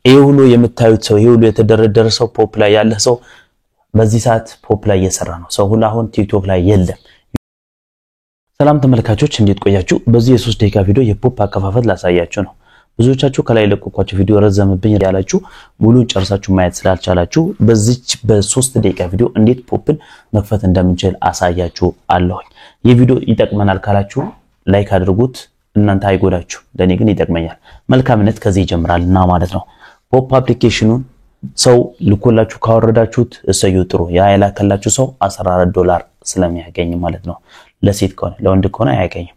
ይሄ ሁሉ የምታዩት ሰው፣ ይሄ ሁሉ የተደረደረ ሰው፣ ፖፕ ላይ ያለ ሰው በዚህ ሰዓት ፖፕ ላይ እየሰራ ነው። ሰው ሁሉ አሁን ቲክቶክ ላይ የለም። ሰላም ተመልካቾች፣ እንዴት ቆያችሁ? በዚህ የ3 ደቂቃ ቪዲዮ የፖፕ አከፋፈት ላሳያችሁ ነው። ብዙዎቻችሁ ከላይ የለቀኳቸው ቪዲዮ ረዘምብኝ ያላችሁ ሙሉን ጨርሳችሁ ማየት ስላልቻላችሁ በዚች በ3 ደቂቃ ቪዲዮ እንዴት ፖፕን መክፈት እንደምንችል አሳያችሁ አለሁኝ። ይህ ቪዲዮ ይጠቅመናል ካላችሁ like አድርጉት። እናንተ አይጎዳችሁ፣ ለእኔ ግን ይጠቅመኛል። መልካምነት ከዚህ ይጀምራልና ማለት ነው። ፖፕ application ኑን ሰው ልኮላችሁ ካወረዳችሁት እሰዩ ጥሩ። ያ የላከላችሁ ሰው 14 ዶላር ስለሚያገኝ ማለት ነው። ለሴት ከሆነ፣ ለወንድ ከሆነ አያገኝም።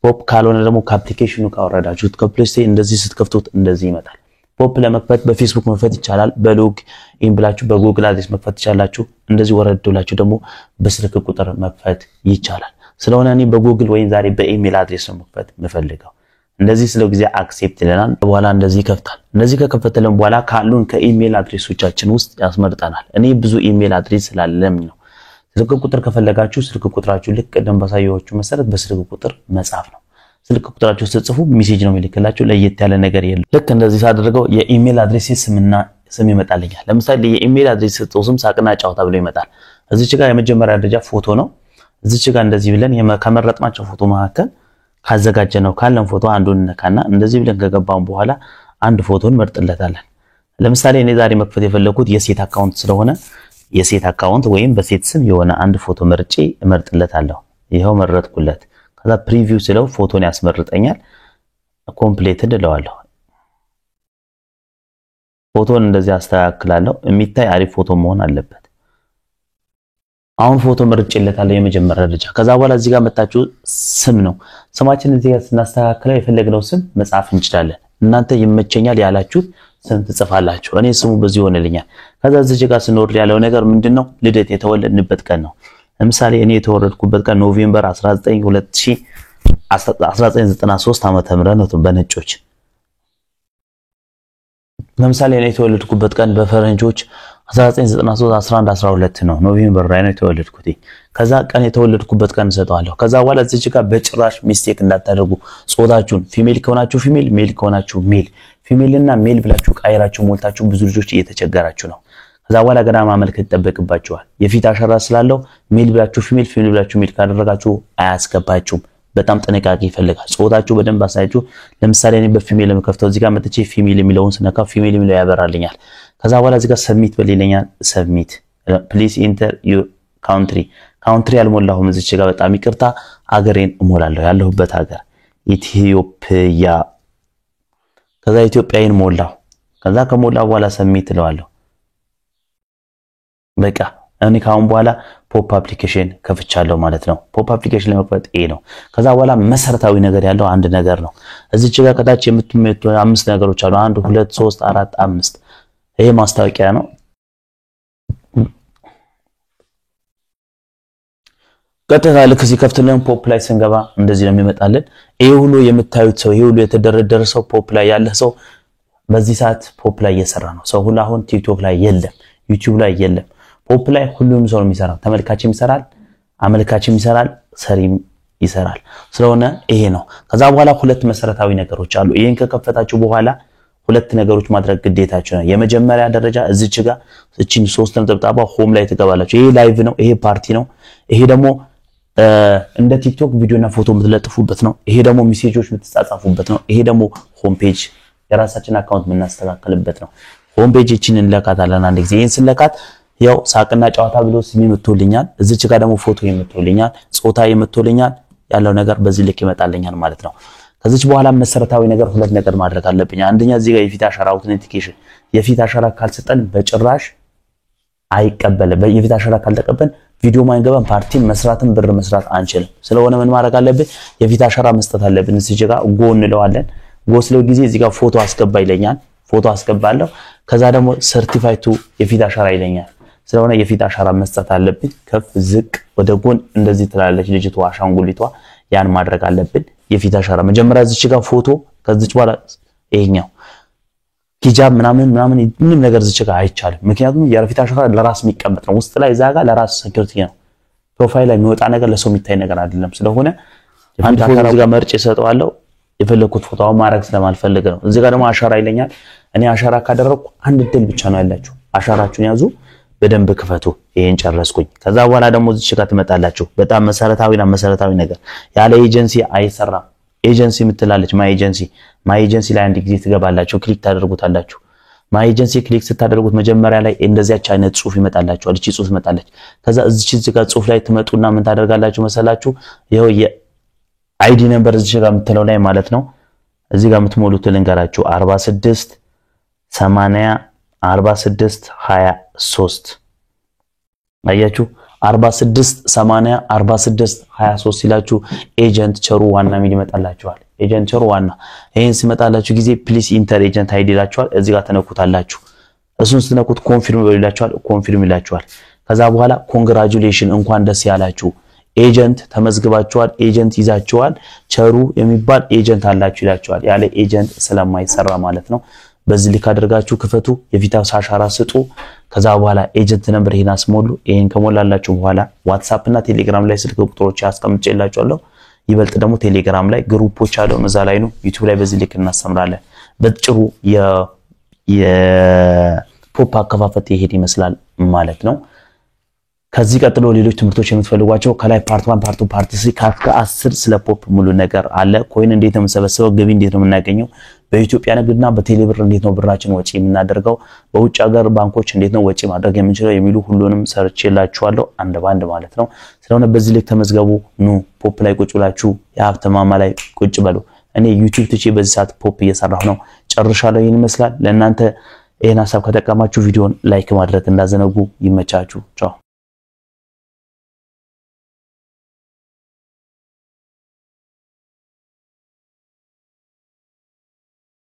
ፖፕ ካልሆነ ደግሞ ከ application ኑ ካወረዳችሁት ከ Play Store እንደዚህ ስትከፍቱት እንደዚህ ይመጣል። ፖፕ ለመክፈት በፌስቡክ መክፈት ይቻላል። በ log in ብላችሁ በ Google address መክፈት ይቻላችሁ። እንደዚህ ወረድ ብላችሁ ደግሞ በስልክ ቁጥር መክፈት ይቻላል። ስለሆነ እኔ በጉግል ወይም ዛሬ በ email address ነው መክፈት የምፈልገው። እንደዚህ ስለው ጊዜ accept ይለናል። በኋላ እንደዚህ ይከፍታል። እንደዚህ ከከፈተልን በኋላ ካሉን ከ email address ኦቻችን ውስጥ ያስመርጠናል። እኔ ብዙ email address ስላለኝ ነው። ስልክ ቁጥር ከፈለጋችሁ ስልክ ቁጥራችሁ ልክ ቅድም ባሳየኋችሁ መሰረት በስልክ ቁጥር መጻፍ ነው። ስልክ ቁጥራችሁ ስትጽፉ message ነው የሚልክላችሁ። ለየት ያለ ነገር የለም። ልክ እንደዚህ ሳደርገው የ email address ስምና ስም ይመጣልኛል። ለምሳሌ የ email address ስጠው ስም ሳቅና ጨዋታ ብሎ ይመጣል። እዚች ጋር የመጀመሪያ ደረጃ ፎቶ ነው። እዚች ጋር እንደዚህ ብለን ከመረጥናቸው ፎቶ መካከል ካዘጋጀነው ካለን ፎቶ አንዱን እንነካና እንደዚህ ብለን ከገባን በኋላ አንድ ፎቶን መርጥለታለን። ለምሳሌ እኔ ዛሬ መክፈት የፈለኩት የሴት account ስለሆነ የሴት account ወይም በሴት ስም የሆነ አንድ ፎቶ መርጬ እመርጥለታለሁ። ይኸው መረጥኩለት። ከዛ preview ስለው ፎቶን ያስመርጠኛል። Completed እለዋለሁ። ፎቶን እንደዚህ አስተካክላለሁ። የሚታይ አሪፍ ፎቶ መሆን አለበት። አሁን ፎቶ መርጬለታለሁ የመጀመሪያ ደረጃ። ከዛ በኋላ እዚህ ጋር መታችሁ ስም ነው። ስማችን እዚህ ጋር ስናስተካክለው የፈለግነው ስም መጻፍ እንችላለን። እናንተ ይመቸኛል ያላችሁት ስም ትጽፋላችሁ። እኔ ስሙ በዚህ ይሆንልኛል። ከዛ እዚህ ጋር ስንወርድ ያለው ነገር ምንድነው? ልደት፣ የተወለድንበት ቀን ነው። ለምሳሌ እኔ የተወለድኩበት ቀን November 19 1993 ዓመተ ምህረት ነው በነጮች። ለምሳሌ እኔ የተወለድኩበት ቀን በፈረንጆች 1993 11 12 ነው። November ላይ ነው የተወለድኩት። ከዛ ቀን የተወለድኩበት ቀን እሰጠዋለሁ። ከዛ በኋላ እዚህ ጋር በጭራሽ mistake እንዳታደርጉ። ጾታችሁን female ከሆናችሁ female፣ male ከሆናችሁ male፣ female እና male ብላችሁ ቀይራችሁ ሞልታችሁ ብዙ ልጆች እየተቸገራችሁ ነው። ከዛ በኋላ ገና ማመልከት ይጠበቅባችኋል። የፊት አሻራ ስላለው male ብላችሁ female፣ female ብላችሁ male ካደረጋችሁ አያስገባችሁም። በጣም ጥንቃቄ ይፈልጋል። ጾታችሁ በደንብ አሳያችሁ። ለምሳሌ እኔ በ female ለመከፍተው እዚህ ጋር መጥቼ female የሚለውን ስነካ female የሚለው ያበራልኛል። ከዛ በኋላ እዚህ ጋር submit በል ይለኛል። Submit፣ please enter your country። Country አልሞላሁም እዚች ጋር፣ በጣም ይቅርታ። አገሬን እሞላለሁ፣ ያለሁበት ሀገር ኢትዮጵያ። ከዛ ኢትዮጵያዊን ሞላሁ። ከዛ ከሞላ በኋላ submit እለዋለሁ። በቃ እኔ ካሁን በኋላ ፖፕ application ከፍቻለሁ ማለት ነው። ፖፕ application ለመክፈት ይሄ ነው። ከዛ በኋላ መሰረታዊ ነገር ያለው አንድ ነገር ነው። እዚች ጋር ከታች የምትመጡ አምስት ነገሮች አሉ። አንድ፣ ሁለት፣ ሶስት፣ አራት፣ አምስት። ይሄ ማስታወቂያ ነው። ቀጥታ ልክ ሲከፍትልን ፖፕ ላይ ስንገባ እንደዚህ ነው የሚመጣልን። ይሄ ሁሉ የምታዩት ሰው፣ ይሄ ሁሉ የተደረደረ ሰው፣ ፖፕ ላይ ያለ ሰው በዚህ ሰዓት ፖፕ ላይ እየሰራ ነው። ሰው ሁሉ አሁን ቲክቶክ ላይ የለም፣ ዩቲዩብ ላይ የለም። ፖፕ ላይ ሁሉም ሰው ነው የሚሰራው። ተመልካችም ይሰራል፣ አመልካችም ይሰራል፣ ሰሪም ይሰራል። ስለሆነ ይሄ ነው። ከዛ በኋላ ሁለት መሰረታዊ ነገሮች አሉ። ይሄን ከከፈታችሁ በኋላ ሁለት ነገሮች ማድረግ ግዴታችሁ ነው። የመጀመሪያ ደረጃ እዚች ጋር እቺን ሶስት ነጠብጣባ home ላይ ትገባላችሁ። ይሄ live ነው፣ ይሄ ፓርቲ ነው። ይሄ ደግሞ እንደ ቲክቶክ ቪዲዮና ፎቶ የምትለጥፉበት ነው። ይሄ ደግሞ ሜሴጆች የምትጻጻፉበት ነው። ይሄ ደግሞ home page የራሳችን account የምናስተካክልበት ነው። Home page እቺን እንለካታለን አንድ ጊዜ። ይሄን ስለካት ያው ሳቅና ጨዋታ ብሎ ስሜ መጥቶልኛል። እዚች ጋር ደግሞ ፎቶ መጥቶልኛል፣ ጾታ መጥቶልኛል። ያለው ነገር በዚህ ልክ ይመጣልኛል ማለት ነው። ከዚች በኋላ መሰረታዊ ነገር ሁለት ነገር ማድረግ አለብኝ። አንደኛ እዚህ ጋር የፊት አሻራ authentication፣ የፊት አሻራ ካልሰጠን በጭራሽ አይቀበልም። የፊት አሻራ ካልተቀበል ቪዲዮ ማንገባም፣ ፓርቲን መስራትም ብር መስራት አንችልም። ስለሆነ ምን ማድረግ አለብን? የፊት አሻራ መስጠት አለብን። እዚህ ጋር go እንለዋለን። Go ስለው ጊዜ እዚህ ጋር ፎቶ አስገባ ይለኛል። ፎቶ አስገባለሁ። ከዛ ደግሞ certify to የፊት አሻራ ይለኛል። ስለሆነ የፊት አሻራ መስጠት አለብን። ከፍ ዝቅ ወደ ጎን እንደዚህ ትላለች ልጅቷ አሻንጉሊቷ። ያን ማድረግ አለብን። የፊት አሻራ መጀመሪያ እዚች ጋር ፎቶ፣ ከዚች በኋላ ይሄኛው ሂጃብ ምናምን ምናምን ምንም ነገር እዚች ጋር አይቻልም። ምክንያቱም የፊት አሻራ ለራስ የሚቀመጥ ነው። ውስጥ ላይ እዛ ጋር ለራስ security ነው። Profile ላይ የሚወጣ ነገር ለሰው የሚታይ ነገር አይደለም። ስለሆነ አንድ ፎቶ እዚህ ጋር መርጬ እሰጠዋለሁ። የፈለኩት ፎቶ አሁን ማድረግ ስለማልፈልግ ነው። እዚህ ጋር ደግሞ አሻራ ይለኛል። እኔ አሻራ ካደረኩ አንድ እድል ብቻ ነው ያላችሁ። አሻራችሁን ያዙ፣ በደንብ ክፈቱ። ይሄን ጨረስኩኝ። ከዛ በኋላ ደግሞ እዚህ ጋር ትመጣላችሁ። በጣም መሰረታዊና መሰረታዊ ነገር ያለ ኤጀንሲ አይሰራም። ኤጀንሲ የምትላለች my agency፣ my agency ላይ አንድ ጊዜ ትገባላችሁ፣ click ታደርጉታላችሁ። My agency click ስታደርጉት መጀመሪያ ላይ እንደዚያች አይነት ጽሁፍ ይመጣላችኋል። እቺ ጽሁፍ ይመጣለች። ከዛ እዚች እዚህ ጋር ጽሁፍ ላይ ትመጡና ምን ታደርጋላችሁ መሰላችሁ? ይኸው የ ID number እዚህ ጋር የምትለው ላይ ማለት ነው። እዚህ ጋር የምትሞሉት ልንገራችሁ፣ 46 80 46 23። አያችሁ፣ 46 80 46 23 ሲላችሁ agent ቸሩ ዋና የሚል ይመጣላችኋል። Agent ቸሩ ዋና ይሄን ሲመጣላችሁ ጊዜ "Please enter agent ID" ይላችኋል። እዚህ ጋር ተነኩታላችሁ። እሱን ስትነኩት confirm ይላችኋል። Confirm ይላችኋል። ከዛ በኋላ congratulation፣ እንኳን ደስ ያላችሁ፣ agent ተመዝግባችኋል፣ agent ይዛችኋል፣ ቸሩ የሚባል agent አላችሁ ይላችኋል። ያለ agent ስለማይሰራ ማለት ነው። በዚህ ልክ አድርጋችሁ ክፈቱ። የፊት አሻራ ስጡ። ከዛ በኋላ agent number ይሄን አስሞሉ። ይሄን ከሞላላችሁ በኋላ WhatsApp እና ቴሌግራም ላይ ስልክ ቁጥሮች አስቀምጬላችኋለሁ። ይበልጥ ደግሞ ቴሌግራም ላይ group ኦች አሉ፣ እዛ ላይ ነው። YouTube ላይ በዚህ ልክ እናስተምራለን። በጥሩ የ Poppo አከፋፈት ይሄድ ይመስላል ማለት ነው። ከዚህ ቀጥሎ ሌሎች ትምህርቶች የምትፈልጓቸው ከላይ part 1፣ part 2፣ part 3 ከእስከ 10 ስለ Poppo ሙሉ ነገር አለ። Coin እንዴት ነው የምንሰበስበው? ገቢ እንዴት ነው የምናገኘው? በኢትዮጵያ ንግድና በቴሌብር እንዴት ነው ብራችን ወጪ የምናደርገው? በውጭ ሀገር ባንኮች እንዴት ነው ወጪ ማድረግ የምንችለው? የሚሉ ሁሉንም ሰርቼላችኋለሁ አንድ ባንድ ማለት ነው። ስለሆነ በዚህ ልክ ተመዝገቡ። ኑ Poppo ላይ ቁጭ ብላችሁ የሀብት ማማ ላይ ቁጭ በሉ። እኔ YouTube ትቼ በዚህ ሰዓት Poppo እየሰራሁ ነው። ጨርሻለሁ። ይህን ይመስላል። ለእናንተ ይህን ሀሳብ ከጠቀማችሁ ቪዲዮን like ማድረግ እንዳትዘነጉ። ይመቻችሁ። ቻው።